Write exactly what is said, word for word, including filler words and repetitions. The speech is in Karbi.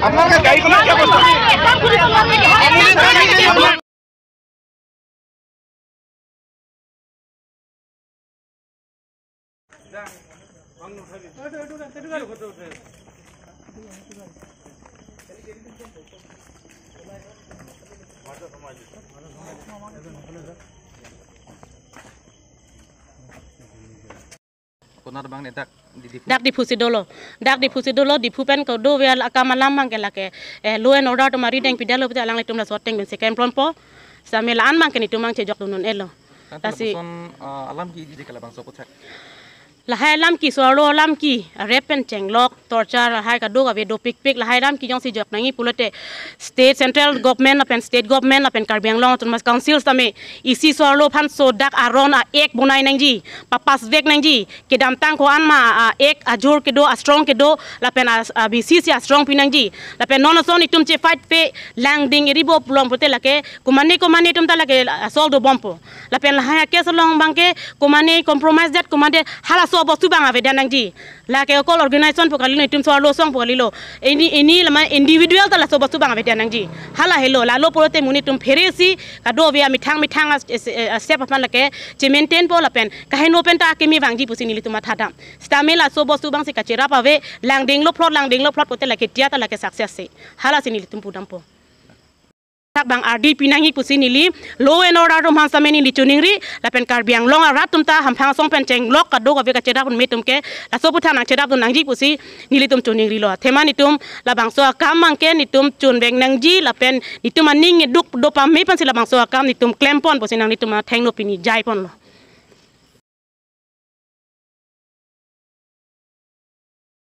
আপোনালোকে গাড়ীখনৰ কি অৱস্থা? Konar bang ne dak di Diphu? Dak Diphu si dolo. Dak Diphu si dolo, Diphu pen kedo ave akam alam abang ke lake, eh, law and order atum arideng pidetlo pute alanglitum laso ateng pen si klem ponpo. Sitame la-an abang ke netum abang chejok dun un-elo. Tangte lasi lapuson, ah, alam ke didi ke labangso aputhak? Lahai alam ke, so-arlo alam ke, rape pen chenglok, torture, lahai kadokave dopikpik, lahai alam ke jongsi jok nangji pulote state, central government lapen state government lapen Karbi Anglong Autonomous Council sitame isi so-arlo aphan so dak aron a-act bonai nangji, papass vek nangji, kedamtang ko-an ma a-act ajor kedo, astrong kedo, lapen a, a-basis si astrong pi nangji. Lapen non ason itum che-fight pe langding iribo pulo pulote lake, komane komane atum ta lake assault dobompo. Lapen lahai a-case along abang ke komane compromise det, komane halaso bostu abang avedet nangji. Lake okol organization pu kalilo, itum so-arlo asong pu kalilo. Ini, ini lama individual ta laso bostu abang avedet nangji. Hala helo, lalo pulote monit atum pheresi kadokave amethang methang as, as, as, step aphan lake che-maintainpo lapen kaheno pen ta akeme vangji pusi nelitum mathadam. Sitame laso bostu abang si kacherap ave, langdinglo phlot, langdinglo phlot pulote lake tiata lake success se. Halasi nelitum pudampo. Thak abang ardi pi nangji pusi neli law and order atum aphan sitame neli choningri, lapen Karbi Anglong arat atum ta hamphang asong pen chenglok kadokave kacherap un-e atum ke laso aputhak nangcherap dun nangji pusi nelitum choningrilo. Athema netum labangso akam abang ke netum chonvek nangji lapen netum aning keduk dopame pensi labangso akam netum klem pon pusi nanglitum athengno pini jai ponlo.